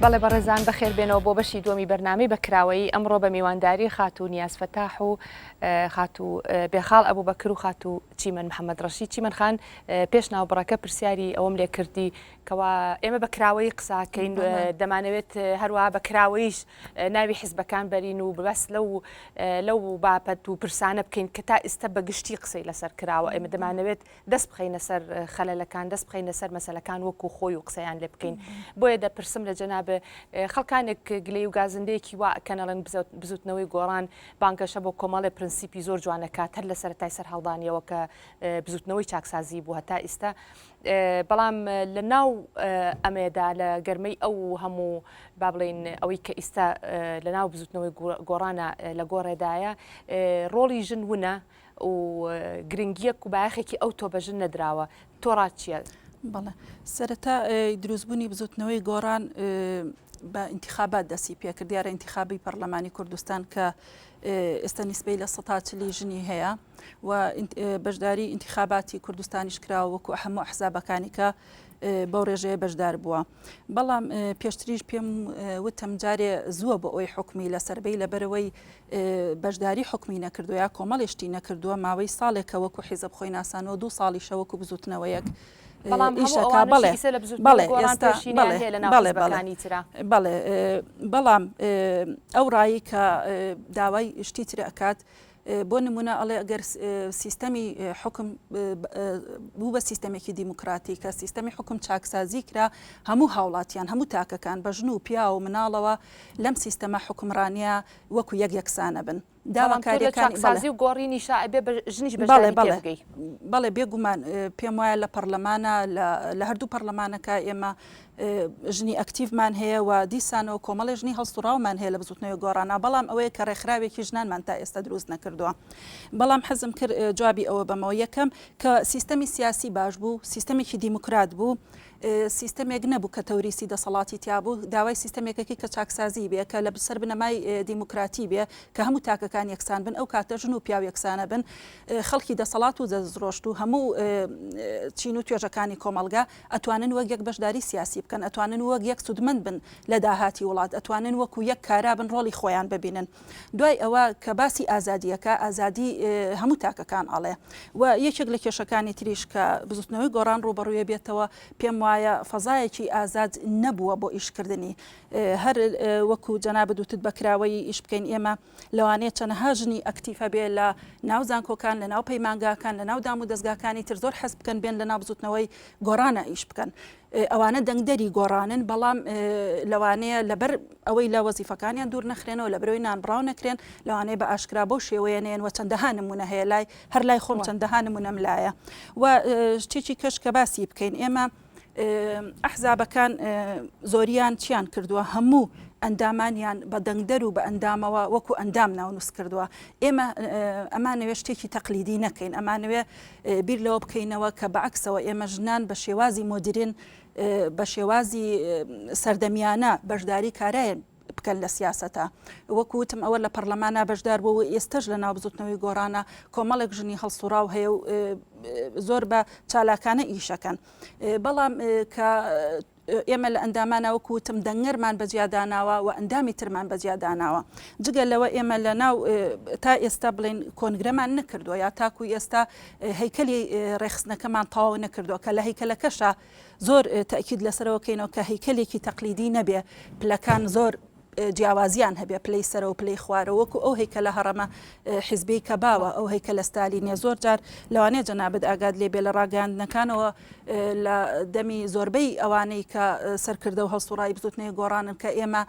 بەڵێ بەڕێزان بەخێر بێنەوە بۆ بەشی دووەمی بەرنامەی بە کراوەیی ئەمڕۆ بە میوانداری خاتوو نیاز فەتاح و خاتوو بێخاڵ ئەبوبەکر و خاتوو چیمەن محەممەد ڕەشید چیمەن خان پێش ناوبڕەکە پرسیاری ئەوەم لێ کردی کەوا ئێمە بە کراوەیی قساکەین دەمانەوێت هەروە بە کراوەیش ناوی حزبەکان بەرین و بەس لەو لەو باپەت و پرسانە بکەین کە تا ئێستا بە گشتی قسەی لەسەر کراوە ئێمە دەمانەوێت دەست بخەینە سەر خەلەلەکان دەست بخەینە سەر مەسەلەکان وەکو خۆی و قسەیان لێ بکەین بۆیە دەپرسم لە جەناب خەڵکانێک گلەی و گازندەیەکی وا ئەکەن ئەڵێن بزوتنەوەی گۆڕان بانگەشە بۆ کۆمەڵێ پرنسیپی زۆر جوان ئەکات هەر لە سەرەتای سەرهەڵدانیەوە کە بزوتنەوەی چاکسازی بوو هەتا ئیستا بەڵام لە ناو ئەمێدا لە گەرمەی ئەو هەموو با بڵین ئەوەی کە ئیستا لە ناو بزوتنەوەی گۆڕانە لە گۆڕێدایە ڕۆڵی ژن ونە و گرنگییەک و بایەخێکی ئەوتۆ بە ژن نەدراوە، تۆ ڕات چییە؟ بەڵێ سەرەتا دروستبوونی بزوتنەوەی گۆڕان بە ئینتخابات دەستی پێکرد دیارە ئینتخابی پەرلەمانی کوردستان کە ئێستا نیسبەی لە سەتا چلی ژنی هەیە و بەشداری ئینتخاباتی کوردستانیش کراوە وەکو هەموو ئەحزابەکانی کە بەو ڕێژەیە بەشدار بووە بەڵام پێشتریش پێم وتم جارێ زووە بۆ ئەوی حکومی لەسەر بی لەبەرەوەی بەشداری حکومی نەکردووە یا کۆمەڵی شتی نەکردووە ماوەی ساڵێکە وەکو حیزب خۆی ناسانەوە دوو ساڵیشە وەکو بزوتنەوەیەک بەڵام ئیشەکە بەڵێ بەڵێ ئێستا بەڵێ بەڵێ بەڵێ بەڵێ بەڵام ئەو ڕایی کە داوای شتی تر ئەکات بۆ نمونە ئەڵێ گەر سیستەمی حکم بوو بە سیستەمێکی دیموکراتی کە سیستەمی حکم چاکسازی کرا هەموو هاوڵاتیان هەموو تاکەکان بە ژن و پیا و مناڵەوە لەم سیستەمە حکمڕانیە وەکو یەک یەکسانە بن داواکاریەکانی چاکسازی و گۆڕینیشا ئەبێ بە ژنیش بەشداری پێ بکەی. بەڵێ بێگومان پێم وایە لە پەرلەمانە لە هەردوو پەرلەمانەکە ئێمە ژنی ئەکتیڤمان هەیە و دیسانەوە کۆمەڵی ژنی هەڵسوڕاومان هەیە لە بزوتنەوەی گۆڕانا بەڵام ئەوەیە کە ڕێکخراوێکی ژنانمان تا ئێستا دروست نەکردووە بەڵام حەزم کرد جوابی ئەوە بەمەوە یەکەم کە سیستەمی سیاسی باش بوو سیستەمێکی دیموکرات بوو سیستەمێک نەبوو کە تەوریسی دەسەڵاتی تیا بوو، داوای سیستەمێکەکەی کە چاکسازی بێ، کە لە سەر بنەمای دیموکراتی بێ، کە هەموو تاکەکان یەکسان بن، ئەو کاتە ژن و پیاو یەکسانە بن، خەڵکی دەسەڵات و دەستڕۆشتوو، هەموو چین و توێژەکانی کۆمەڵگا ئەتوانن وەک یەک بەشداری سیاسی بکەن، ئەتوانن وەک یەک سوودمەند بن لە داهاتی وڵات، ئەتوانن وەکوو یەک کارا بن ڕۆڵی خۆیان ببینن. دوای ئەوە کە باسی ئازادییەکە، ئازادی هەموو تاکەکان ئەڵێ و یەکێک لە کێشەکانی تریش کە بزوتنەوەی گۆڕان ڕووبەڕووی بێتەوە، پێم وایە فەزایەکی ئازاد نەبووە بۆ ئیشکردنی. هەر وەکو جەنابت وتت بە کراوەیی ئیش بکەین، ئێمە لەوانەیە چەنەها ژنی ئەکتیڤ هەبێ لە ناو زانکۆکان، لە ناو پەیمانگاکان، لە ناو دامودەزگاکانی تر زۆر حەز بکەن بێن لە ناو بزوتنەوەی گۆڕانا ئیش بکەن. ئەوانە دەنگدەری گۆڕانن، بەڵام لەوانەیە لەبەر ئەوەی لە وەزیفەکانیان دوور نەخرێنەوە، لەبەرئەوەی نانبڕاو نەکرێن، لەوانەیە بە ئاشکرا بەو شێوەیە نەیەن و چەندەها نموونە هەیە لای، هەر لای خۆم چەندەها نموونەم لایە. و شتێکی کەش کە باسی بکەین، ئێمە ئەحزابەکان زۆریان چیان کردووە، هەموو ئەندامانیان بە دەنگدەر و بە ئەندامەوە وەکو ئەندام ناونووس کردووە. ئێمە ئەمانەوێ شتێکی تەقلیدی نەکەین، ئەمانەوێ بیر لەوە بکەینەوە کە بەعەکسەوە ئێمە ژنان بە شێوازی مۆدرن بە شێوازی سەردەمیانە بەشداری کارایان بکەن لە سیاسەتە وەکو وتم ئەوە لە پەرلەمانە بەشدار بوو و ئێستەش لە ناو بزوتنەوەی گۆڕانە کۆمەڵێک ژنی هەڵسوڕاو هەیە و زۆر بە چالاکانە ئیشەکەن بەڵام کە ئێمە لە ئەندامانا وەکو وتم دەنگەرمان بە جیا داناوە و ئەندامی ترمان بە جیا داناوە. جگە لەوە ئێمە لە ناو تا ئێستا بڵێین کۆنگرەمان نەکردووە یا تاکو ئێستا هەیکەلی ڕێکخستنەکەمان تەواو نەکردووە کە لە هەیکەلەکەشا زۆر تەئکید لەسەرەوە کەینەوە کە هەیکەلێکی تەقلیدی نەبێ پلەکان زۆر جیاوازیان هەبێ پلەی سەرەوە پلەی خوارەوە وەکو ئەو هەیکەلە هەڕەمە حیزبیەی کە باوە ئەو هەیکەلە ستالینیە زۆر جار لەوانەیە جەنابت ئاگات لێ بێ لە ڕاگەیاندنەکانەوە لە دەمی زۆربەی ئەوانەی کە سەرکردە و هەڵسوڕای بزوتنەوەی گۆڕانن کە ئێمە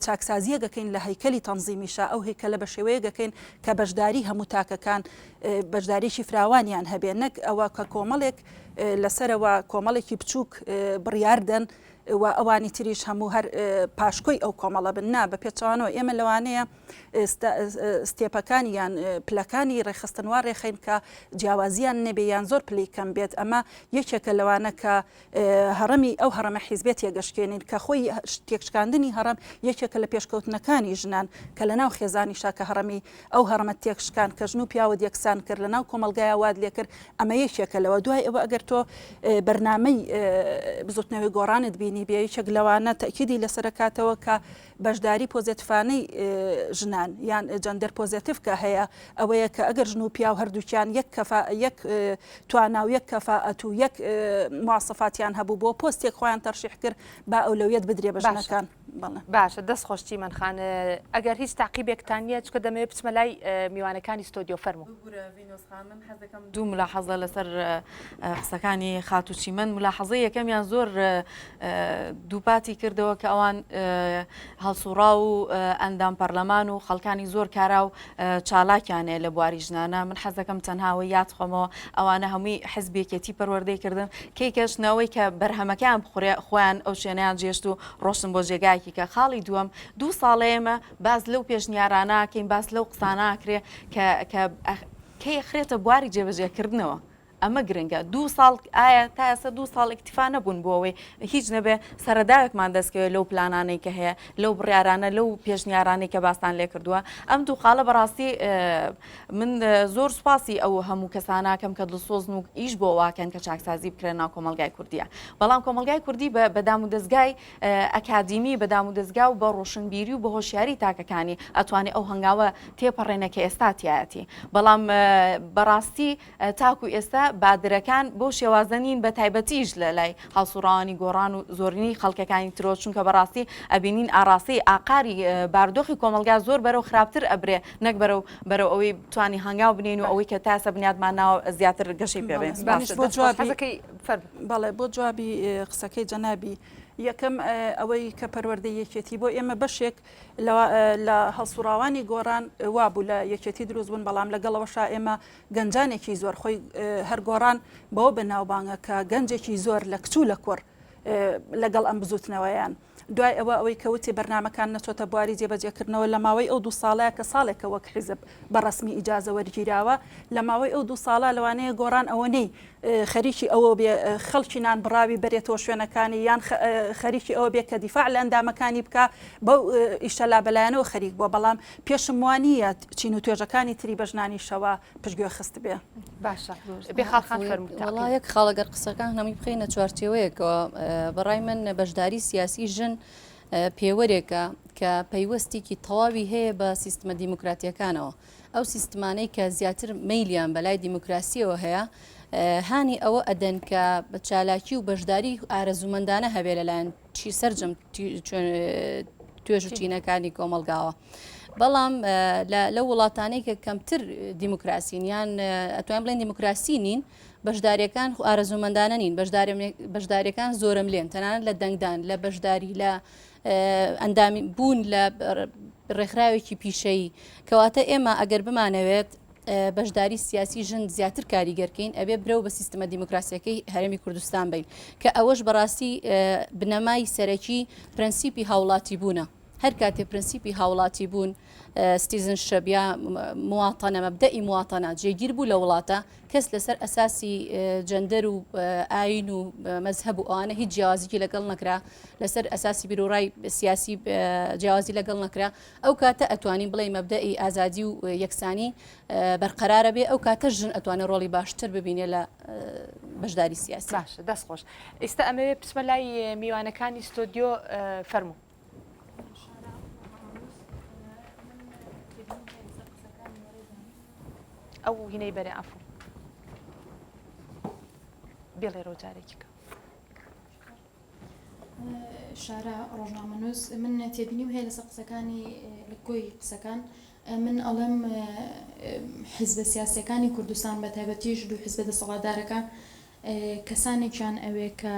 چاکسازیەک ئەکەین لە هەیکەلی تەنزیمیشا ئەو هەیکەلە بە شێوەیەک ئەکەین کە بەشداری هەموو تاکەکان بەشداریی فراوانیان هەبێ نەک ئەوە کە کۆمەڵێک لەسەرەوە کۆمەڵێکی بچووک بڕیار دەن و ئەوانی تریش هەموو هەر پاشکۆی ئەو کۆمەڵە بن نا بە پێچەوانەوە ئێمە لەوانەیە ستێپەکانی یان پلەکانی ڕێکخستن وا ڕێخەین کە جیاوازیان نەبێ یان زۆر پلەی کەم بێت ئەمە یەکێکە لەوانە کە هەڕەمی ئەو هەڕەمە حیزبێ تێگەشکێنین کە خۆی تێکشکاندنی هەڕەم یەکێکە لە پێشکەوتنەکانی ژنان کە لە ناو خێزانیشا کە هەڕەمی ئەو هەڕەمەت تێکشکان کە ژن و پیاوت یەکسان کرد لە ناو کۆمەڵگایا وات لێکرد ئەمە یەکێکە لەوە دوای ئەوە ئەگەر تۆ بەرنامەی بزوتنەوەی گۆڕانت بینی. نەرێنی بێ، یەکێک لەوانە تەئکیدی لەسەر ئەکاتەوە کە بەشداری پۆزێتفانەی ژنان یان جەندەر پۆزێتیڤ کە هەیە ئەوەیە کە ئەگەر ژن و پیاو هەردووکیان یەک کەفا یەک توانا و یەک کەفائەت و یەک مواسەفاتیان هەبوو بۆ پۆستێک خۆیان تەرشیح کرد با ئەولەویەت بدرێ بە باشە ژنەکان. بەڵێ. باشە دەست خۆش چیمەن خان ئەگەر هیچ تاقیبێکتان نییە چونکە دەمەوێت بچمە لای میوانەکانی ستۆدیۆ فەرموو. ببورە ڤینۆس خان من حەز دەکەم دوو ملاحەزە لەسەر قسەکانی خاتوو چیمەن ملاحەزەی یەکەمیان زۆر دووپاتی کردەوە کە ئەوان هەڵسوڕاو و ئەندام پەرلەمان و خەڵکانی زۆر کارا و چالاکیان هەیە لە بواری ژنانە من حەز دەکەم تەنها ئەوەی یاد خۆمەوە ئەوانە هەمووی حزب یەکێتی پەروەردەی کردن کەی کەشتنەوەی کە بەرهەمەکەیان بخورێ خۆیان ئەو شوێنەیان جێشت و ڕۆشتن بۆ جێگایەکی کە خاڵی دووەم دوو ساڵە ئێمە باس لەو پێشنیارانە کەین باس لەو قسانە ئەکرێ کە کە کەی ئەخرێتە بواری جێبەجێکردنەوە ئەمە گرنگە دوو ساڵ ئایا تا ئێستا دوو ساڵ ئیکتیفا نەبوون بۆ ئەوەی هیچ نەبێ سەرەداوێکمان دەستکەوێت لەو پلانانەی کە هەیە لەو بڕیارانە لەو پێشنیارانەی کە باستان لێ کردووە ئەم دوو خاڵە بەڕاستی من زۆر سوپاسی ئەو هەموو کەساناکەم کە دڵسۆزن و ئیش بۆ واکەن کە چاکسازی بکرێن ناو کۆمەڵگای کوردیە بەڵام کۆمەڵگای کوردی بە دام و دەستگای ئەکادیمی بە دام و دەستگا و بە ڕۆشنبیری و بە هۆشیاری تاکەکانی ئەتوانێ ئەو هەنگاوە تێپەڕێنە کە ئێستا تیایەتی بەڵام بەڕاستی تاکو ئێستا بادرەکان بەو شێوازە نین بە تایبەتیش لە لای هەڵسوڕاوانی گۆڕان و زۆرینەی خەڵکەکانی ترۆ چونکە بەڕاستی ئەبینین ئاڕاستەی ئاقاری بارودۆخی کۆمەڵگا زۆر بەرەو خراپتر ئەبرێ نەک بەرەو بەرەو ئەوەی بتوانین هەنگاو بنێین و ئەوەی کە تا ئێستا بنیاتمان ناوە زیاتر گەشەی پێ بەین. باشە دەست خۆش حەزەکەی فەرموو. بەڵێ بۆ جوابی قسەکەی جەنابی یەکەم ئەوەی کە پەروەردەی یەکێتی بۆ ئێمە بەشێک لە هەڵسوڕاوانی گۆڕان وابوو لە یەکێتی دروست بوون بەڵام لەگەڵەوەشا ئێمە گەنجانێکی زۆر خۆی هەر گۆڕان بەوە بەناوبانگە کە گەنجێکی زۆر لە کچ و لە کوڕ لەگەڵ ئەم بزوتنەوەیان. دوای ئەوە ئەوەی کە وتی بەرنامەکان نەچۆتە بواری جێبەجێکردنەوە لە ماوەی ئەو دوو ساڵەیە کە ساڵێکە وەک حیزب بە ڕەسمی ئیجازە وەرگیراوە لە ماوەی ئەو دوو ساڵە لەوانەیە گۆڕان ئەوەنەی خەریکی ئەوە بێ خەڵکی نان بڕاوی بەرێتەوە شوێنەکانی یان خەریکی ئەوە بێ کە دیفاع لە ئەندامەکانی بکا بەو ئیشە لابەلایەنەوە خەریک بووە بەڵام پێشم وانییە چین و توێژەکانی تری بە ژنانیشەوە پشتگوێ خستبێ. باشە بێخاڵ خان فەرموو تاقی. وەڵا یەک خاڵ ئەگەر قسەکان هەمووی بخەینە چوارچێوەیەکەوە بەڕای من بەشداری سیاسی ژن پێوەرێکە کە پەیوەستێکی تەواوی هەیە بە سیستمە دیموکراتیەکانەوە ئەو سیستمانەی کە زیاتر مەیلیان بەلای دیموکراسیەوە هەیە هانی ئەوە ئەدەن کە بە چالاکی و بەشداری ئارەزوومەندانە هەبێ لەلایەن چی سەرجەم توێژ و چینەکانی کۆمەڵگاوە. بەڵام لە وڵاتانەی کە کەمتر دیموکراسین یان ئەتوان بڵێن دیموکراسی نین بەشداریەکان ئارەزوومەندانە نین بەشداریەکان زۆرم لێن تەنانەت لە دەنگدان لە بەشداری لە ئەندامی بوون لە ڕێکخراوێکی پیشەیی کەواتە ئێمە ئەگەر بمانەوێت بەشداری سیاسی ژن زیاتر کاریگەرکەین ئەبێ برەو بە سیستمە دیموکراسیەکەی هەرێمی کوردستان بین کە ئەوەش بەڕاستی بنەمای سەرەکی پرەنسیپی هاوڵاتی بوونە هەر کاتێ پرەنسیپی هاوڵاتی بوون citizenship یا مواطنە مەبدەئی مواطنە جێگیر بوو لە وڵاتە کەس لەسەر ئەساسی جەندەر و ئاین و مەزهەب و ئەوانە هیچ جیاوازیکی لەگەڵ نەکرا لەسەر ئەساسی بیرۆڕای سیاسی جیاوازی لەگەڵ نەکرا ئەو کاتە ئەتوانین بڵێ مەبدەئی ئازادی و یەکسانی بەرقەرارە بێ ئەو کاتە ژن ئەتوانێت ڕۆڵی باشتر ببینێ لە بەشداری سیاسی باشە دەست خۆش ئیستا ئەمەوێ بچمە لای میوانەکانی ستۆدیۆ فەرموو. ئەو هینەی بەرێ عەفو بێڵێرەوە جارێکی کە. شارا ڕۆژنامەنووس من تێبینیم هەیە لەسەر قسەکانی لە کۆی قسەکان من ئەڵێم حیزبە سیاسیەکانی کوردستان بە تایبەتیش دوو حیزبە دەسەڵاتدارەکە کەسانێکیان ئەوێ کە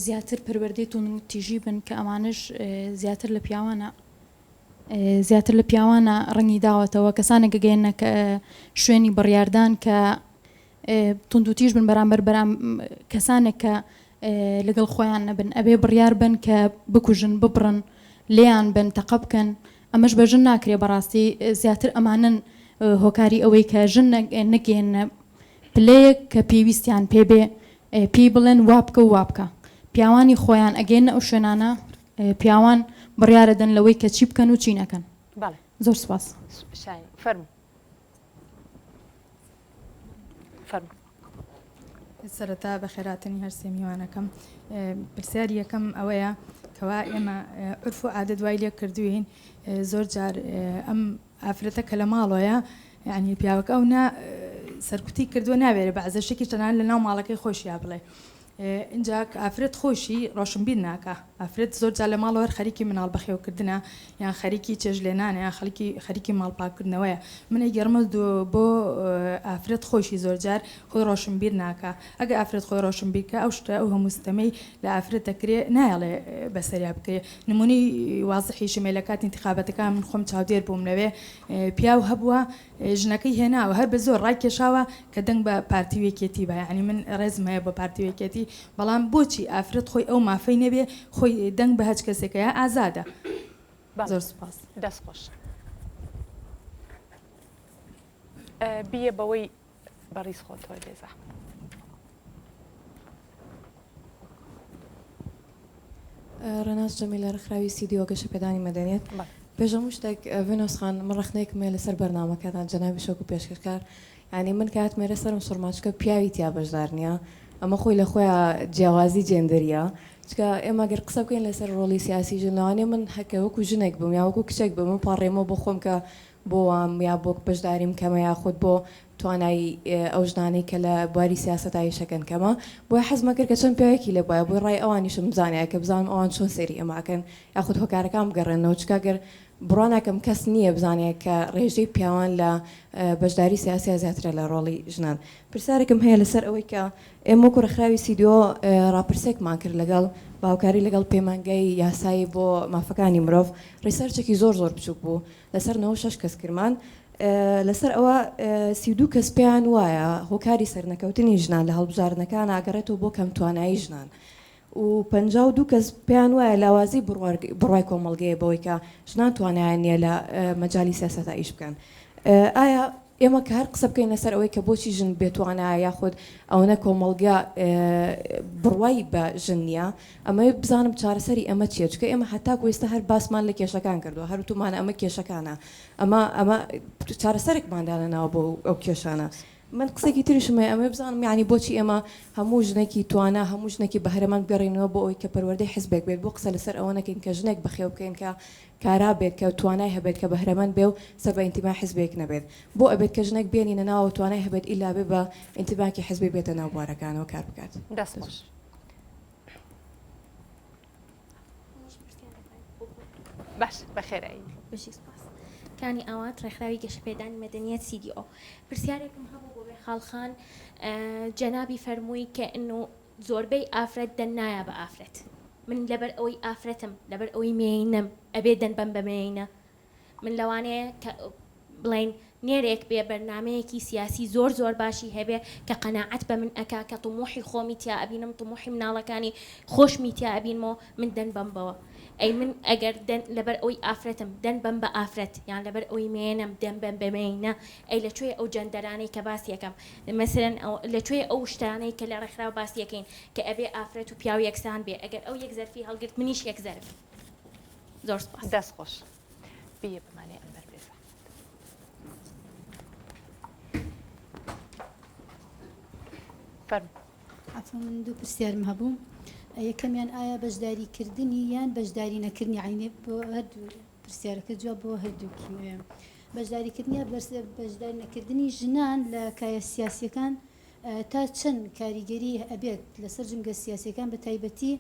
زیاتر پەروەردەی توندوتیژی بن کە ئەمانەش زیاتر لە پیاوانە زیاتر لە پیاوانە ڕەنگی داوەتەوە کەسانێک گەگەیەنە کە شوێنی بڕیاردان کە توندوتیژ بن بەرامبەر بەرام کەسانێک کە لەگەڵ خۆیان نەبن ئەبێ بڕیار بن کە بکوژن ببڕن لێیان بن تەقە بکەن ئەمەش بە ژن ناکرێ بەڕاستی زیاتر ئەمانەن هۆکاری ئەوەی کە ژن نەگەیەننە پلەیەک کە پێویستیان پێ بێ پێی بڵێن وابکە و وابکە پیاوانی خۆیان ئەگەیەننە ئەو شوێنانە پیاوان بڕیارەدەن لەوەی کە چی بکەن و چی نەکەن بەڵێ زۆر سوپاس. فەرموو. فەرموو. سەرەتا بەخێرهاتنی هەر سێ میوانەکەم. پرسیاری یەکەم ئەوەیە کەوا ئێمە عورف و عادەت وای لێ کردووین زۆر جار ئەم ئافرەتە کە لە ماڵۆیە یعنی پیاوەکە ئەو نا سەرکوتی کردووە ناوێرێ بەعزە شتێکی تەنانەت لە ناو ماڵەکەی خۆشیا بڵێ ئینجا کە ئافرەت خۆشی ڕۆشنبیر ناکا ئافرەت زۆر جار لە ماڵەوە هەر خەریکی مناڵ بەخێوکردنە یان خەریکی چێژلێنانە یان خەڵکی خەریکی ماڵ پاککردنەوەیە من ئەیگێڕمەوە بۆ ئافرەت خۆشی زۆر جار خۆی ڕۆشنبیر ناکا ئەگەر ئافرەت خۆی ڕۆشنبیر کا ئەو شتە ئەو هەموو ستەمەی لە ئافرەت دەکرێ نایەڵێ بەسەریا بکرێ نمونەی وازحیشم هەیە لە کاتی ئینتخاباتەکان من خۆم چاودێر بووم لەوێ پیاو هەبووە ژنەکەی هێناوە هەر بە زۆر ڕایکێشاوە کە دەنگ بە پارتی و یەکێتی با یانی من ڕێزم هەیە بۆ پارتی و یەکێتی بەڵام بۆچی ئافرەت خۆی ئەو مافەی نەبێ خۆی دەنگ بە هەچ کەسێکە یا ئازادە زۆر سوپاس. دەست خۆش بیە بەوەی بەڕیز خۆتەوە بێ زەحمەت. ڕێناس جەمیل لە ڕێکخراوی CDO گەشەپێدانی مەدەنیەت. پێش هەموو شتێک ڤینۆس خان من ڕەخنەیەکم هەیە لەسەر بەرنامەکەتان جەنابی شۆک و پێشکەشکار یانی من کە هاتمە ئێرە سەرم سوڕما چونکە پیاوی تیا بەشدار نییە ئەمە خۆی لە خۆیا جیاوازی جێندەریە چونکە ئێمە گەر قسە بکەین لەسەر ڕۆڵی سیاسی ژن لەوانەیە من هەکە وەکو ژنێک بم یا وەکو کچێک بم من پاڕێمەوە بۆ خۆم کە بۆ وام یا بۆ بەشداریم کەمە یاخود بۆ توانای ئەو ژنانەی کە لە بواری سیاسەتا ئیشەکەن کەمە بۆیە حەزمە کرد کە چەند پیاوێکی لێ بوایە بۆی ڕای ئەوانیشم بزانایە کە بزانم ئەوان چۆن سەیری ئێمە ئەکەن یاخود هۆکارەکان بگەڕێنەوە چونکە گەر بڕوا ناکەم کەس نییە بزانێ کە ڕێژەی پیاوان لە بەشداری سیاسیا زیاترە لە ڕۆڵی ژنان پرسیارێکم هەیە لەسەر ئەوەی کە ئێمە وەکو ڕێکخراوی سیدۆ ڕاپرسێکمان کرد لەگەڵ باوکاری لەگەڵ پەیمانگای یاسایی بۆ مافەکانی مرۆڤ research ێکی زۆر زۆر بچوک بوو لەسەر 96 کەس کرمان لەسەر ئەوە 32 کەس پێیان وایە هۆکاری سەرنەکەوتنی ژنان لە هەڵبژاردنەکان ئاگەڕێتەوە بۆ کەمتوانایی ژنان و 52 کەس پێیان وایە لاوازی بڕوای کۆمەڵگەیە بەوەی کە ژنان توانایان نییە لە مەجالی سیاسەتا ئیش بکەن ئایا ئێمە کە هەر قسە بکەین لەسەر ئەوەی کە بۆچی ژن بێتوانایە یاخود ئەوەنە کۆمەڵگە بڕوای بە ژن نییە، ئەمەوێ بزانم چارەسەری ئەمە چییە؟ چونکە ئێمە هەتاکو ئێستا هەر باسمان لە کێشەکان کردووە، هەر وتومانە ئەمە کێشەکانە، ئەمە ئەمە چارەسەرێکمان دانەناوە بۆ ئەو کێشانە. من قسەیەکی تریشم هەیە، ئەمەوێ بزانم یانی بۆچی ئێمە هەموو ژنێکی توانا، هەموو ژنێکی بەهرەمەند بگەڕێینەوە بۆ ئەوەی کە پەروەردەی حزبێک بێت، بۆ قسە لەسەر ئەوە نەکەین کە ژنێک بەخێو بکەین کە کارا بێت کە توانای هەبێت کە بەهرەمەند بێ و سەر بە ئینتیمای حزبێک نەبێت بۆ ئەبێت کە ژنێک بێنینە ناوەوە توانای هەبێت ئیلا بێ بە ئینتیماکی حزبی بێتە ناو بوارەکانەوە کار بکات. دەست خۆش. باش بەخێرایی. بژی سوپاس. کانی ئاوات ڕێکخراوی گەشەپێدانی مەدەنیەت CDO پرسیارێکم هەبوو بۆ بێخاڵ خان جەنابی فەرمووی کە ئنو زۆربەی ئافرەت دەن نایا بە ئافرەت من لەبەر ئەوەی ئافرەتم لەبەر ئەوەی مێینەم ئەبێ دەن بەم بە مێینە من لەوانەیە کە بڵێین نێرێک بێ بەرنامەیەکی سیاسی زۆر زۆر باشی هەبێ کە قەناعەت بە من ئەکا کە طموحی خۆمی تیا ئەبینم طموحی مناڵەکانی خۆشمی تیا ئەبینمەوە من دەن بەم بەوە ئەی من ئەگەر دەن لەبەر ئەوەی ئافرەتم دەن بەم بە ئافرەت یان لەبەر ئەوەی مێینەم دەن بەم بە مێینە ئەی لە کوێ ئەو جەندەرانەی کە باسی ئەکەم مەسەلەن لە کوێ ئەو شتانەی کە لە ڕێکخراو باسی ئەکەین کە ئەبێ ئافرەت و پیاو یەکسان بێ ئەگەر ئەو یەک زەرفی هەڵگرت منیش یەک زەرف زۆر سپاس. دەست خۆش بیە بمانێ ئەمبەر بێ زەحمەت. فەرموو. عەفوو من دوو پرسیارم هەبوو یەکەمیان ئایا بەشداری کردنی یان بەشداری نەکردنی عەینی بۆ هەردوو پرسیارەکە جواب بۆ هەردووکی بەشداریکردن یا بەشداری نەکردنی ژنان لە کایە سیاسیەکان تا چەند کاریگەری ئەبێت لەسەر جومگە سیاسیەکان بە تایبەتی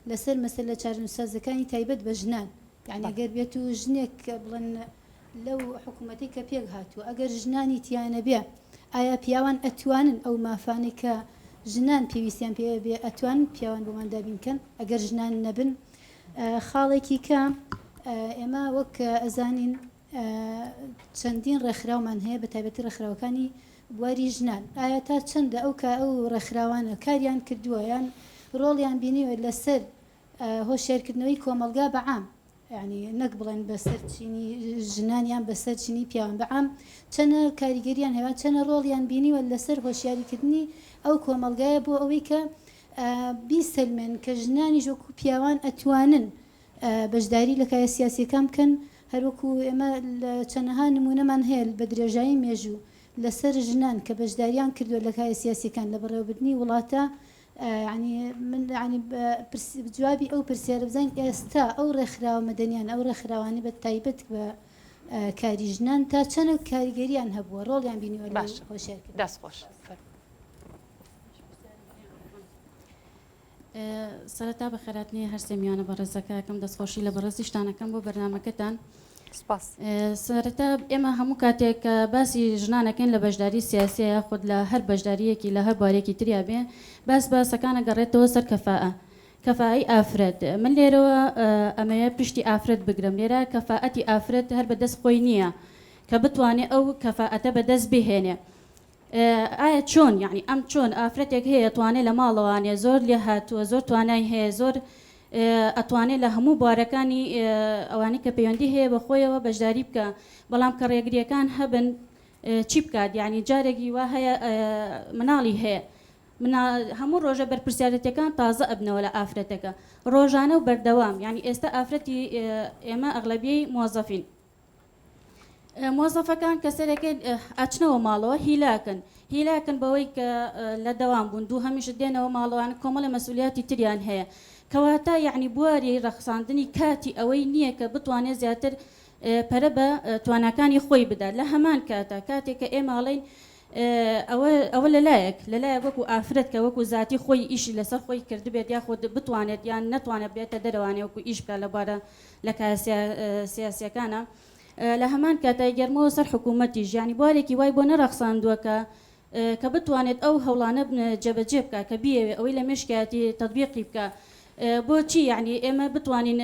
لەسەر مەسەلە چارەنووسسازەکانی تایبەت بە ژنان یعنی گەر بێت و ژنێک بڵێن لەو حکوومەتەی کە پێک هاتووە ئەگەر ژنانی تیا نەبێ ئایا پیاوان ئەتوانن ئەو مافانەی کە ژنان پێویستیان پێ بێ ئەتوانن پیاوان بۆمان دابین کەن ئەگەر ژنان نەبن خاڵێکی کە ئێمە وەک ئەزانین چەندین ڕێکخراومان هەیە بە تایبەتی ڕێکخراوەکانی بواری ژنان ئایا تا چەندە ئەو کە ئەو ڕێکخراوانە کاریان کردووە یان ڕۆڵیان بینیوە لەسەر هۆشیارکردنەوەی کۆمەڵگا بە عام یعنی نەک بڵێن بەسەر چینی ژنان یان بەسەر چینی پیاوان بە عام چەنە کاریگەریان هەیە چەنە ڕۆڵیان بینیوە لەسەر هۆشیاریکردنی ئەو کۆمەڵگایە بۆ ئەوەی کە بیسەلمێن کە ژنانیش وەکو پیاوان ئەتوانن بەشداری لە کایە سیاسیەکان بکەن، هەروەکو ئێمە لە چەنەها نمونەمان هەیە بە درێژایی مێژوو. لەسەر ژنان کە بەشداریان کردووە لە کایە سیاسیەکان لە بەڕێوەبردنی وڵاتە یانی من یانی جوابی ئەو پرسیارە بزانین ئێستا ئەو ڕێکخراوە مەدەنیانە ئەو ڕێکخراوانەی بە تایبەت بە کاری ژنان تا چەند کاریگەریان هەبووە ڕۆڵیان بینیوە لە باشە هۆشیارکردن دەست خۆش فەرموو. سەرەتا بەخێرهاتنی هەرسێ میوانە بەڕێزەکە ئەکەم دەستخۆشی لە بەڕێزیشتان ئەکەم بۆ بەرنامەکەتان. سپاس. سەرەتا ئێمە هەموو کاتێک کە باسی ژنان ئەکەین لە بەشداری سیاسیە یاخود لە هەر بەشدارییەکی لە هەر بوارێکی تریا بێ باس باسەکان ئەگەڕێتەوە سەر کەفائە کەفائەی ئافرەت من لێرەوە ئەمەوێ پشتی ئافرەت بگرم لێرە کەفائەتی ئافرەت هەر بەدەست خۆی نییە کە بتوانێ ئەو کەفائەتە بەدەست بهێنێ ئایا چۆن یەعنی ئەم چۆن ئافرەتێک هەیە توانێ لە ماڵەوانێ زۆر لێهاتووە زۆر توانای هەیە زۆر ئەتوانێ لە هەموو بوارەکانی ئەوانەی کە پەیوەندی هەیە بە خۆیەوە بەشداری بکە بەڵام کە ڕێگریەکان هەبن چی بکات یعنی جارێکی وا هەیە مناڵی هەیە هەموو ڕۆژە بەرپرسیارەتەکان تازە ئەبنەوە لە ئافرەتەکە ڕۆژانە و بەردەوام یعنی ئێستا ئافرەتی ئێمە ئەغلەبیەی مۆزەفین مۆزەفەکان کە سەرەکەی ئەچنەوە ماڵەوە هیلاکن هیلاکن بەوەی کە لە دەوام بوون دوو هەمیش دێنەوە ماڵەوان کۆمەڵی مەسئولیاتی تریان هەیە کەواتە یعنی بواری ڕەخساندنی کاتی ئەوەی نییە کە بتوانێت زیاتر پەرە بە تواناکانی خۆی بدات لە هەمان کاتە کاتێک کە ئێمە ئەڵێین ئەوە ئەوە لەلایەک لەلایەک وەکو ئافرەت کە وەکو زاتی خۆی ئیشی لەسەر خۆی کردبێت یاخود بتوانێت یان نەتوانێت بێتە دەرەوانێ وەکو ئیش بکات لە بوارە لە کایە سیاسیەکانە لە هەمان کاتا گەرمەوە سەر حکوومەتیش یانی بوارێکی وای بۆ نەڕەخساندووە کە کە بتوانێت ئەو هەوڵانە جێبەجێ بکا کە بیەوێ ئەوەی لە مێشکایەتی تەتبیقی بکا بۆچی یانی ئێمە بتوانین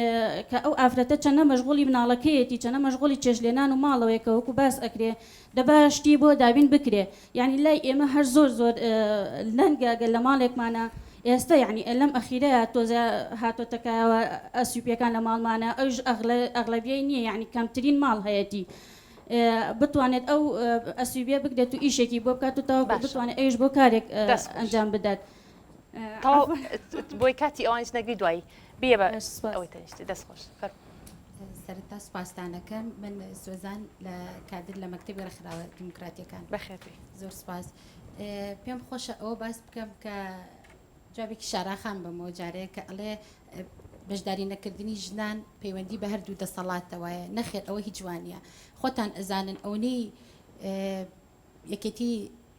کە ئەو ئافرەتە چەنە مەشغوڵی مناڵەکەیەتی چەنە مەشغوڵی چێشتلێنان و ماڵەوەیە کە وەکو باس ئەکرێ دەبا شتی بۆ دابین بکرێ یانی لای ئێمە هەر زۆر زۆر لەنگە گەر لە ماڵێکمانە ئێستا یانی لەم ئەخیرەیا تۆزێ هاتۆتە کایەوە ئەسیوپیەکان لە ماڵمانە ئەویش ئەغلەبیەی نییە یانی کەمترین ماڵ هەیەتی بتوانێت ئەو ئەسیوبیە بگرێت و ئیشێکی بۆ بکات و تاوەکو باشە بتوانێت ئەویش بۆ کارێک دەست خۆش ئەنجام بدات. تەواو بۆی کاتی ئەوانیش نەگری دوایی بیە بە باش سپاس. ئەوەی تەنیشتی دەست خۆش فەرموو. سەرەتا سوپاستان ئەکەم من سۆزان لە کادر لە مەکتەبی ڕێکخراوە دیموکراتیەکان بەخێربێی. زۆر سپاس پێم خۆشە ئەوە باس بکەم کە جوابێکی شاراخان بەمەوە جارێ کە ئەڵێ بەشداری نەکردنی ژنان پەیوەندی بە هەردوو دەسەڵاتەوەیە نەخێر ئەوە هیچ وانە خۆتان ئەزانن ئەوەی یەکێتی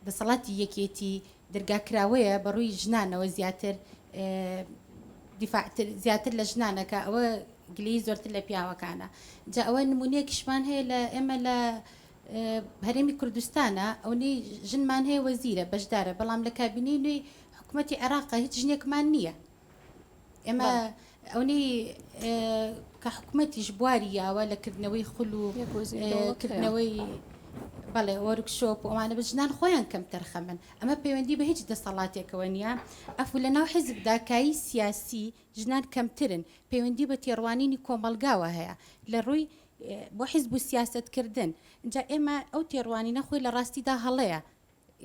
دەسەڵاتی یەکێتی دەرگا کراوەیە بە ڕووی ژنانەوە زیاتر دیفاعتر زیاتر لە ژنانەکە ئەوە گلەیی زۆرتر لە پیاوەکانە جا ئەوە نمونەیەکیشمان هەیە لە ئێمە لە هەرێمی کوردستانە ئەونەی ژنمان هەیە وەزیرە بەشدارە بەڵام لە کابینەی نوێی حکوومەتی عێراق هیچ ژنێکمان نییە ئێمە ئەونەی کە حکوومەتیش بواری یاوە لە کردنەوەی خول و کردنەوەی بەڵێ وەرکشۆپ و ئەوانە بە ژنان خۆیان کەم تەرخەمن ئەمە پەیوەندی بە هیچ دەسەڵاتێکەوە نییە ئەفو لە ناو حیزبدا کایی سیاسی ژنان کەمترن پەیوەندی بە تێڕوانینی کۆمەڵگاوە هەیە لە ڕووی بۆ حیزب و سیاسەتکردن جا ئێمە ئەو تێڕوانینە خۆی لە ڕاستیدا هەڵەیە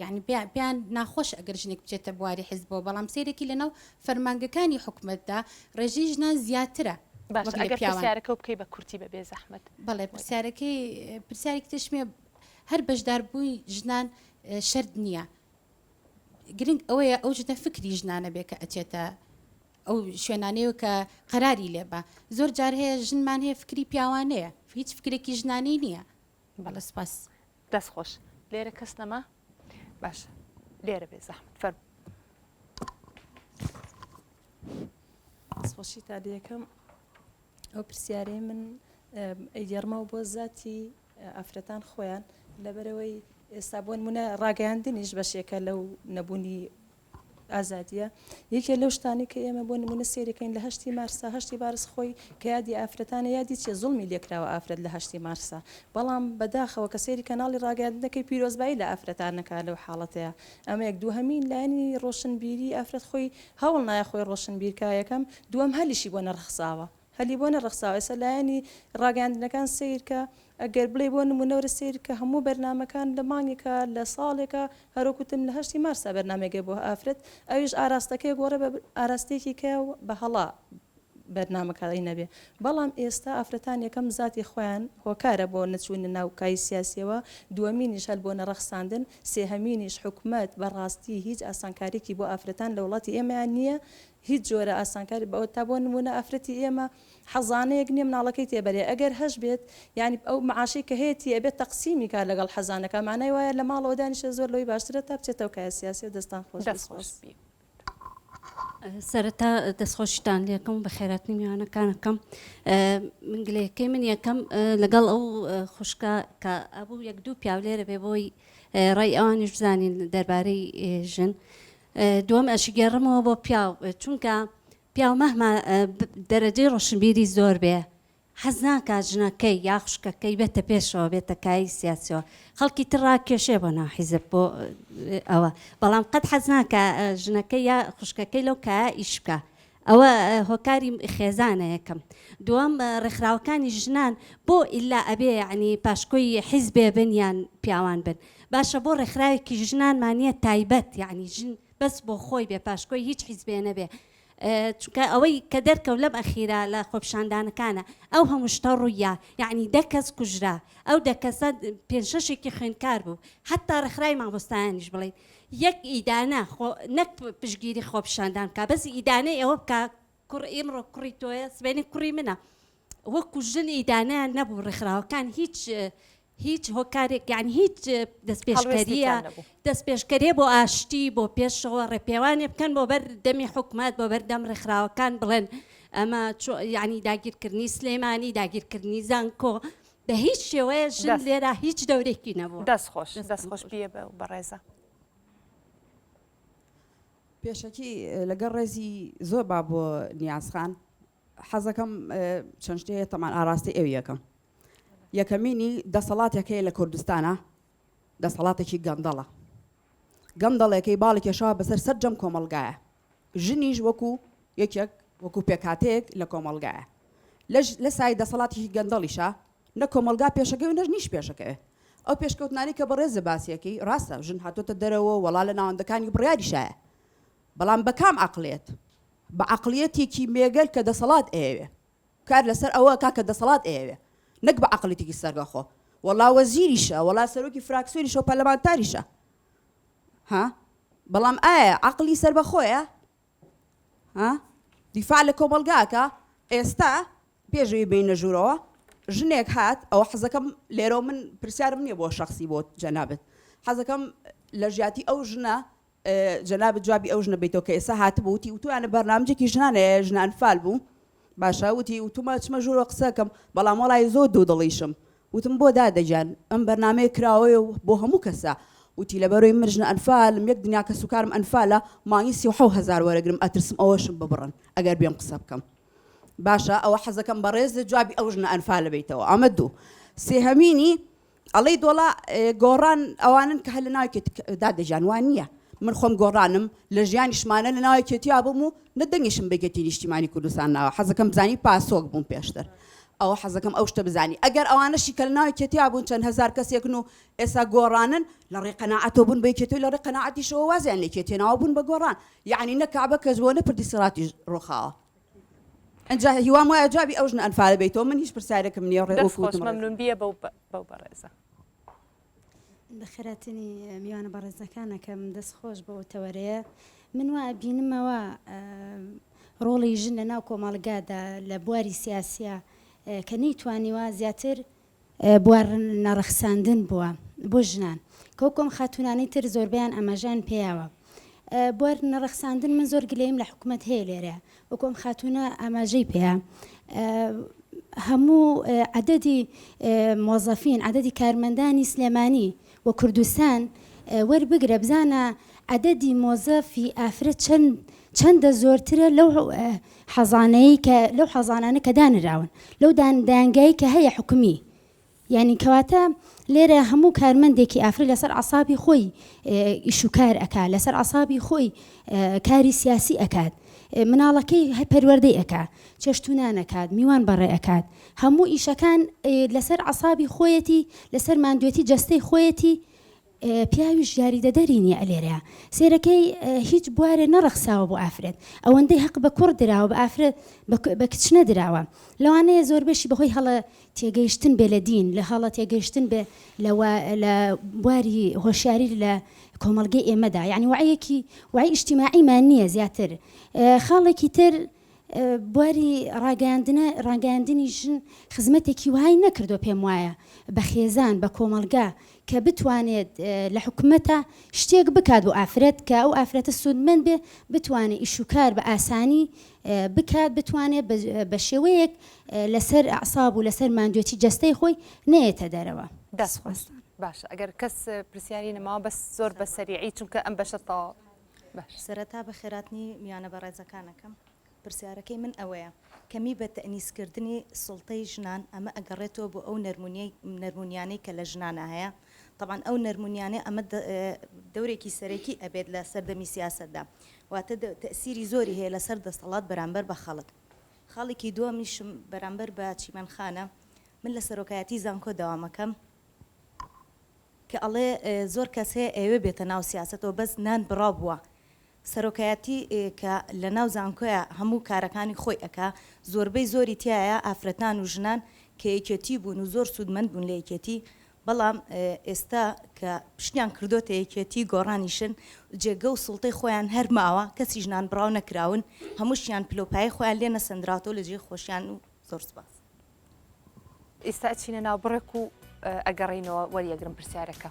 یانی پێیان ناخۆشە ئەگەر ژنێک بچێتە بواری حیزبەوە، بەڵام سەیرێکی لەناو فەرمانگەکانی حکومەتدا ڕێژەی ژنان زیاترە باشە وەک لە ئەگەر پیاوان. پرسیارەکەو بکەی بە کورتی بە بێ زەحمەت. بەڵێ پرسیارەکەی پرسیارێکی ترشم هەیە هەر بەشداربووی ژنان شەرت نییە گرنگ ئەوەیە ئەو ژنە فکری ژنانە بێ کە ئەچێتە ئەو شوێنانەیەوە کە قەراری لێ بە زۆر جار هەیە ژنمان هەیە فکری پیاوانەیە هیچ فکرێکی ژنانەی نییە بەڵێ سپاس. دەست خۆش لێرە کەس نەما باشە لێرە بێ زەحمەت فەرموو. دەستخۆشی تا لەکەم ئەو پرسیارەی من ئەیگێڕمەوە بۆ زاتی ئافرەتان خۆیان لەبەرەوەی ئێستا بۆ نمونە ڕاگەیاندنیش بەشێکە لەو نەبوونی ئازادیە یەکێ لەو شتانەی کە ئێمە بۆ نمونە سەیرەکەین لە هەشتی مارسا هەشتی مارس خۆی کە یادی ئافرەتانە یادی چیە زوڵمی لێکراوە ئافرەت لە هەشتی مارسا بەڵام بەداخەوە کە سەیری کەناڵی ڕاگەیاندنەکەی پیرۆزبایی لە ئافرەتان نەکا لەو حاڵەتەیە ئەمە یەک دووهەمین لایەنی ڕۆشنبیری ئافرەت خۆی هەوڵ نایە خۆی ڕۆشنبیر کا یەکەم دووەم هەلیشی بۆ نەڕەخساوە هەلی بۆ نەڕەخساوە ئێستا لایەنی ڕاگەیاندنەکان سەیرکە ئەگەر بڵێی بۆ نمونە وەرە سەیرکە هەموو بەرنامەکان لە مانگێکا لە ساڵێکا هەروەک وتم لە هەشتی مارسا بەرنامەیەک هەیە بۆ ئافرەت ئەویش ئاراستەکەی گۆڕێ بە ئاراستەیەکی کە بە هەڵە. بەرنامەکەی نەبێ بەڵام ئێستا ئافرەتان یەکەم زاتی خۆیان هۆکارە بۆ نەچوونە ناو کای سیاسیەوە دووەمینیش هەل بۆ نەڕەخساندن سێهەمینیش حکومەت بە ڕاستی هیچ ئاسانکاریەکی بۆ ئافرەتان لە وڵاتی ئێمەیان نییە هیچ جۆرە ئاسانکاری بە تا بۆ نموونە ئافرەتی ئێمە حەزانەیەک نییە مناڵەکەی تێ بەرێ ئەگەر هەش بێت یانی ئەو معاشەی کە هەیەتی ئەبێت تەقسیمی کات لەگەڵ حەزانەکە مانای وایە لە ماڵەوە دانیشێ زۆر لەوەی باشترە تا بچێتەوە کایە سیاسیە دەستان خۆش بێ دەست خۆش سپاس. بی. سەرەتا دەستخۆشیتان لێکەم و بەخێراتنی میوانەکان ئەکەم من گلەیەکەی من یەکەم لەگەڵ ئەو خوشکە کە ئەبوو یەک دوو پیاو لێرە بێ بۆی ڕای ئەوانیش بزانین دەربارەی ژن دووەم ئەشیگێڕمەوە بۆ پیاو چونکە پیاو مەهما دەرەجەی ڕۆشنبیری زۆر بێ حەز ناکات ژنەکەی یا خوشکەکەی بێتە پێشەوە بێتە کایەی سیاسیەوە خەڵکی تر ڕاکێشێ بۆ ناو حیزب بۆ ئەوە بەڵام قەت حەز ناکا ژنەکەی یا خوشکەکەی لەو کایە ئیش بکا ئەوە هۆکاری خێزانە یەکەم دووەم ڕێکخراوەکانی ژنان بۆ ئیلا ئەبێ یعنی پاشکۆی حیزبێ بن یان پیاوان بن باشە بۆ ڕێکخراوێکی ژنانمان نییە تایبەت یعنی ژن بەس بۆ خۆی بێ پاشکۆی هیچ حیزبێ نەبێ چونکە ئەوەی کە دەرکەوت لەم ئەخیرە لە خۆپیشاندانەکانە ئەو هەموو شتە ڕوویا یەعنی دە کەس کوژرا ئەو دە کەسە پێنج شەشێکی خوێندکار بوو حەتا ڕێکخراوی مامۆستایانیش بڵێین یەک ئیدانە خۆ نەک پشتگیری خۆپیشاندان بکا بەس ئیدانەی ئەوە بکا کوڕ ئیمڕۆ کوڕی تۆیە سبەینێ کوڕی منە وەکو ژن ئیدانەیان نەبوو ڕێکخراوەکان هیچ هیچ هۆکارێک یان هیچ دەستپێشکەریە دەستپێشکەریە بۆ ئاشتی بۆ پێشەوە ڕێپێوانێ بکەن بۆ بەر دەمی حکومەت بۆ بەر دەم ڕێکخراوەکان بڵێن ئەمە یعنی داگیرکردنی سلێمانی داگیرکردنی زانکۆ بە هیچ شێوەیە ژن لێرە هیچ دەورێکی نەبوو. دەست خۆش دەست خۆش بیە بە بەڕێزە. پێشەکی لەگەڵ ڕێزی زۆر با بۆ نیاز خان حەزەکەم چەند شتێ هەیە تەمان ئاراستەی ئەوی یەکەم یەکەمینی دەسەڵاتێک هەیە لە کوردستانە دەسەڵاتێکی گەندەڵە گەندەڵێکەی باڵی کێشاوە بەسەر سەرجەم کۆمەڵگایە ژنیش وەکو یەکێک وەکو پێکهاتەیەک لە کۆمەڵگایە لە سای دەسەڵاتێکی گەندەڵیشە نە کۆمەڵگا پێشەکەوێ نە ژنیش پێشەکەوێ ئەو پێشکەوتنانەی کە بەڕێزە باسیەکەی ڕاستە ژن هاتۆتە دەرەوە وەڵا لە ناوەندەکانی بڕیاریشایە بەڵام بە کام عەقڵیەت؟ بە عەقڵیەتێکی مێگەل کە دەسەڵات ئەیەوێ کار لەسەر ئەوە ئەکا کە دەسەڵات ئەیەوێ نەک بە عەقڵیتێکی سەربەخۆ وەڵا وەزیریشە وەڵا سەرۆکی فراکسیۆنیشە و پەرلەمانتاریشە ها بەڵام ئایا عەقڵی سەربەخۆیە ها دیفاع لە کۆمەڵگا ئەکا ئێستا پێش ئەوەی بێینە ژوورەوە ژنێک هات ئەوە حەزەکەم لێرەوە من پرسیارم نییە بۆ شەخسی بۆ جەنابت حەزەکەم لە ژیاتی ئەو ژنە جەنابت جوابی ئەو ژنە بیتەوە کە ئێستا هاتبوو وتی وتویانە بەرنامجێکی ژنان هەیە ژنە ئەنفال بوو باشە وتی وتومە چمە ژوورەوە قسەکەم بەڵام وەڵی زۆر دوودڵیشم وتم بۆ دادە گیان ئەم بەرنامەیە کراوەیە و بۆ هەموو کەسە وتی لەبەرەوەی من ژنە ئەنفالم یەک دنیا کەسوکارم ئەنفالە مانگی 37 هەزار وەرەگرم ئەترسم ئەوەشم ببڕن ئەگەر بێم قسە بکەم باشە ئەوە حەزەکەم بەڕێزت جوابی ئەو ژنە ئەنفالە بیتەوە ئەمە دوو سێهەمینی ئەڵێی دۆڵا گۆڕان ئەوانن کە هەر لە ناو یەکێتی دادە گیان وا نییە من خۆم گۆڕانم لە ژیانیشمانە لە ناو یەکێتیا بووم و نە دەنگیشم بە یەکێتی نیشتیمانی کوردستان ناوە حەزەکەم بزانی پاسۆک بووم پێشتر ئەوە حەزەکەم ئەو شتە بزانی ئەگەر ئەوانەشی کە لە ناو یەکێتیا بوون چەند هەزار کەسێکن و ئێستا گۆڕانن لە ڕێی قەناعەتەوە بوون بە یەکێتی و لە ڕێی قەناعەتیشەوە وازیان لە یەکێتی هێناوە بوون بە گۆڕان یەعنی نە کەعبە کەس بووە نە پردی سیڕاتیش ڕووخاوە ئینجا هیوام وایە جوابی ئەو ژنە ئەنفالە بەیتەوە من هیچ پرسیارێکم نییە ڕێ دەست خۆش مەمنون بیە بەو بەو بەڕێزە. بەخێراتنی میوانە بەڕێزەکان ئەکەم دەست خۆش بۆ ئەو تەوەرەیە من وا ئەبینمەوە ڕۆڵی ژن لە ناو کۆمەڵگادا لە بواری سیاسیە کە نەیتوانیوە زیاتر بوار نەڕەخساندن بووە بۆ ژنان کە وەکو ئەم خاتوونانەی تر زۆربەیان ئاماژەیان پێیاوە بوار نەڕەخساندن من زۆر گلەییم لە حکومەت هەیە لێرە وەکو ئەم خاتوونە ئاماژەی پێیا هەموو عەدەدی مۆزەفین عەدەدی کارمەندانی سلێمانی و کوردستان وەربگرە بزانە عەدەدی مۆزەفی ئافرەت چەند چەندە زۆرترە لەو حەزانەی کە لەو حەزانانە کە دانراون لەو دان دایانگای کە هەیە حکومی یانی کەواتە لێرە هەموو کارمەندێکی ئافرەت لەسەر عەسابی خۆی ئیش و کار ئەکا لەسەر عەسابی خۆی کاری سیاسی ئەکات مناڵەکەی هەر پەروەردەی ئەکا چێشت و نان ئەکات میوان بەڕێ ئەکات هەموو ئیشەکان لەسەر عەسابی خۆیەتی لەسەر ماندوێتی جەستەی خۆیەتی. پیاویش یاریدەدەری نیە ئەلێرەیا سەیرەکەی هیچ بوارێ نەڕەخساوە بۆ ئافرەت ئەوەندەی هەق بە کوڕ دراوە بە ئافرەت بە کچ نەدراوە لەوانەیە زۆربەشی بەهۆی هەڵە تێگەیشتن بێ لە دین لە هەڵە تێگەیشتن بێ لە لە بواری هۆشیاری لە کۆمەڵگەی ئێمەدا یعنی وعیەکی وعی ئیجتیماعیمان نییە زیاتر خاڵێکی تر بواری ڕاگەیاندنە ڕاگەیاندنی ژن خزمەتێکی وەهای نەکردوە پێم وایە بە خێزان بە کۆمەڵگا کە بتوانێت لە حکومەتا شتێک بکات بۆ ئافرەت کە ئەو ئافرەتە سوودمەند بێ بتوانێت ئیش و کار بە ئاسانی بکات بتوانێت بە شێوەیەک لەسەر ئەعساب و لەسەر ماندوێتی جەستەی خۆی نەیەتە دەرەوە. دەست خۆش. باشە ئەگەر کەس پرسیاری نەماوە بەس زۆر بە سەریعی چونکە ئەم بەشە تەواو باش. سەرەتا بەخێراتنی میوانە بەڕێزەکان ئەکەم. پرسیارەکەی من ئەوەیە، کەمی بە تەئنیسکردنی سوڵتەی ژنان ئەمە ئەگەڕێتەوە بۆ ئەو نەرمونیەی نەرمونیانەی کە لە ژنانا هەیە، تەبعەن ئەو نەرمونیانەی ئەمە دەورێکی سەرەکی ئەبێت لە سەردەمی سیاسەتدا واتە تەئسیری زۆری هەیە لەسەر دەستەڵات بەرامبەر بە خەڵک. خاڵێکی دووەمیشم بەرامبەر بە چیمەن خانە، من لە سەرۆکایەتی زانکۆ دەوامەکەم، کە ئەڵێ زۆر کەس هەیە ئەیەوێ بێتە ناو سیاسەتەوە بەس نان بڕاو بووە سەرۆکایەتی کە لە ناو زانکۆیا هەموو کارەکانی خۆی ئەکا زۆربەی زۆری تیایە ئافرەتان و ژنان کە یەکێتی بوون و زۆر سوودمەند بوون لە یەکێتی بەڵام ئێستا کە پشتیان کردۆتە یەکێتی گۆڕانیشن جێگە و سوڵتەی خۆیان هەر ماوە کەسیش نان بڕاو نەکراون هەمووشیان پلەوپایەی خۆیان لێ نەسەندراوەتەوە لە جێی خۆشیان و زۆر سوپاس. ئیستا ئەچینە ناو بڕێک و ئەگەڕێینەوە وەریەگرم پرسیارەکە.